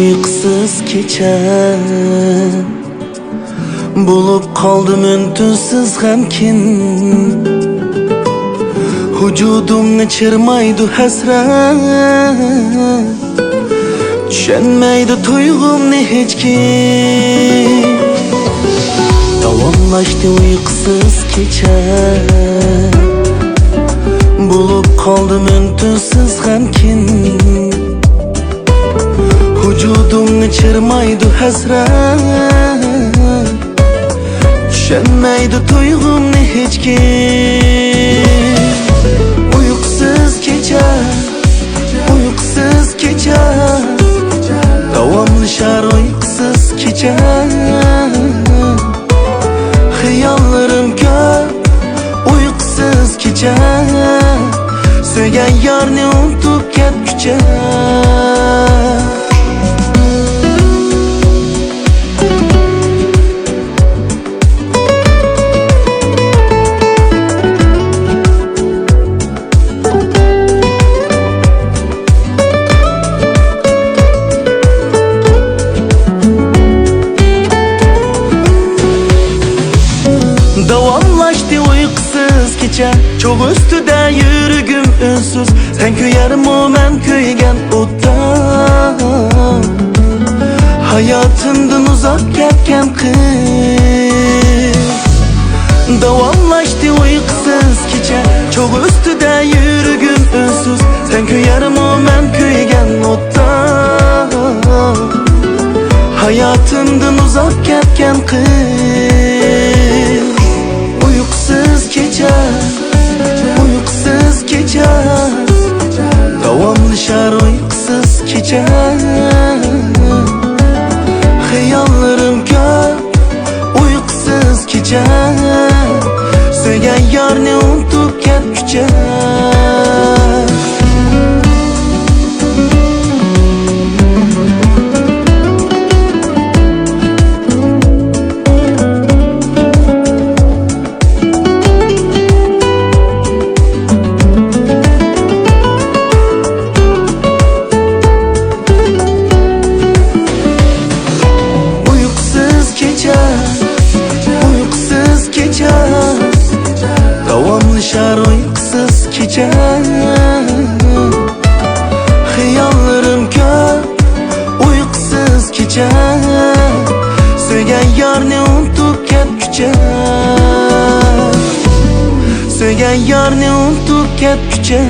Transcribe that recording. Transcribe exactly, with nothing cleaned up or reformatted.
ئۇيقۇسىز كېچە بولۇپ قالدىم ئۈن-تىنسىز غەمكىن. ۋۇجۇدۇمنى چىرمايدۇ ھەسرەت، چۈشەنمەيدۇ تۇيغۇمنى ھېچكىم. داۋاملاشتى ئۇيقۇسىز كېچە، بولۇپ قالدىم ئۈن-تىنسىز غەمكىن. ۋۇجۇدۇمنى چىرمايدۇ ھەسرەت، چۈشەنمەيدۇ تۇيغۇمنى ھېچكىم. ئۇيقۇسىز كېچە، ئۇيقۇسىز كېچە، داۋاملىشار ئۇيقۇسىز كېچە. خىياللىرىم كۆپ، ئۇيقۇسىز كېچە، سۆيگەن يارنى ئۇنتۇپ كەتكۈچە. داۋاملاشتى ئۇيقۇسىز كېچە، چوغ ئۈستىدە يۈرىكىم ئۈنسىز. سەن كۆيەرمۇ مەن كۆيگەن ئوتتا، ھاياتىمدىن ئۇزاپ كەتكەن قىز. داۋاملاشتى ئۇيقۇسىز كېچە، چوغ ئۈستىدە يۈرىكىم ئۈنسىز. سەن كۆيەرمۇ مەن كۆيگەن ئوتتا، ھاياتىمدىن ئۇزاپ كەتكەن قىز. ئۇيقۇسىز كېچە، ئۇيقۇسىز كېچە، داۋاملىشار ئۇيقۇسىز كېچە. خىياللىرىم كۆپ، ئۇيقۇسىز كېچە، سۆيگەن يارنى ئۇنتۇپ كەتكۈچە. ئۇيقۇسىز كېچە، ئۇيقۇسىز كېچە، داۋاملىشار ئۇيقۇسىز كېچە. خىياللىرىم كۆپ، ئۇيقۇسىز كېچە، سۆيگەن يارنى ئۇنتۇپ كەتكۈچە، سۆيگەن يارنى ئۇنتۇپ كەتكۈچە.